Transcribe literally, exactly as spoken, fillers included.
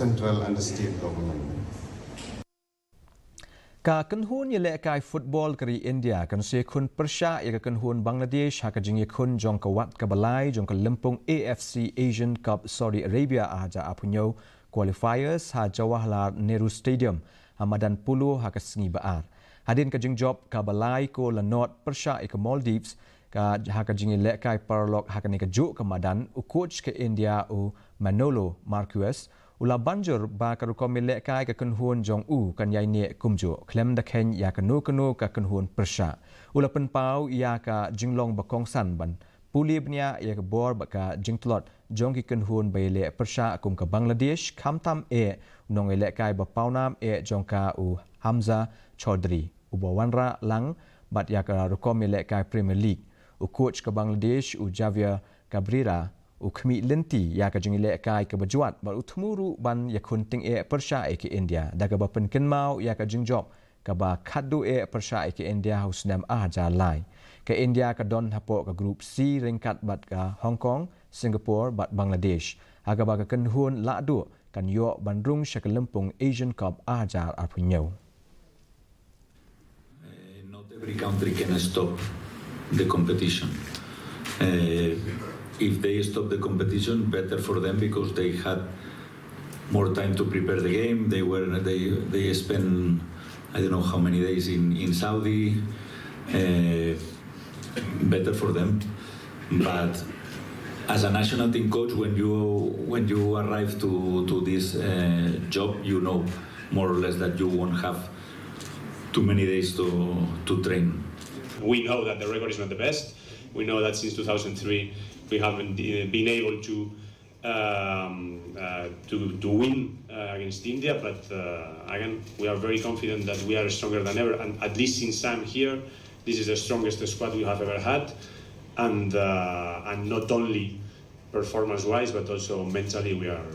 central and the state government. Ka kynhun ïalehkai football ka ri India kan sa ïakhun pyrshah ïa ka kynhun Bangladesh ha ka jingïakhun jong ka wat kaba lai jong ka lympung A F C Asian Cup Saudi Arabia arhajar arphew hynñiew qualifiers ha Jawaharlal Nehru Stadium ha madan Polo ha ka sngi ba ar. Hadien ka jingjop kaba lai ko la nod pyrshah ïa ka Maldives, ka ha ka jingïalehkai paralok ha kane kajuh ka madan, u coach ka India u Manolo Marquez u la ban jur ba ka rukom ïalehkai ka kynhun jong u kan ïaineh kumjuh khlem da kheiñ ïa kano kano ka kynhun pyrshah. U la pynpaw ïa ka jinglong ba kongsan ban pule bniah ïa ka bor bad ka jingtlot jong ki kynhun ba ïaleh pyrshah kum ka Bangladesh, khamtam eh u nongïalehkai ba pawnam eh jong ka u Hamza Chaudhry uba wanrah lang bad ïa ka rukom ïalehkai Premier League. U coach ka Bangladesh u Javier Cabrera u khmih lynti ïa ka jingïalehkai kaba jwat bad u thmu ruh ban ïakhun tyngeh pyrshah ïa ka India da kaba pynkynmaw ïa ka jingjop kaba khatduh eh pyrshah ïa ka India ha u snem arhajar lai. Ka India ka don hapoh ka Group C ryngkat bad ka Hong Kong, Singapore bad Bangladesh, ha kaba ka kynhun lahduh kan ïoh ban rung sha ka lympung Asian Cup arhajar arphew hynñiew. Uh, not every country can stop the competition. Uh, if they stop the competition, better for them because they had more time to prepare the game. They were they they spent I don't know how many days in in Saudi. Uh, better for them, but as a national team coach, when you when you arrive to to this uh, job, you know more or less that you won't have too many days to to train. We know that the record is not the best. We know that since two thousand three we haven't uh, been able to um, uh, to, to win uh, against India, but uh, again, we are very confident that we are stronger than ever, and at least since I'm here, this is the strongest squad we have ever had, and uh, and not only performance-wise, but also mentally, we are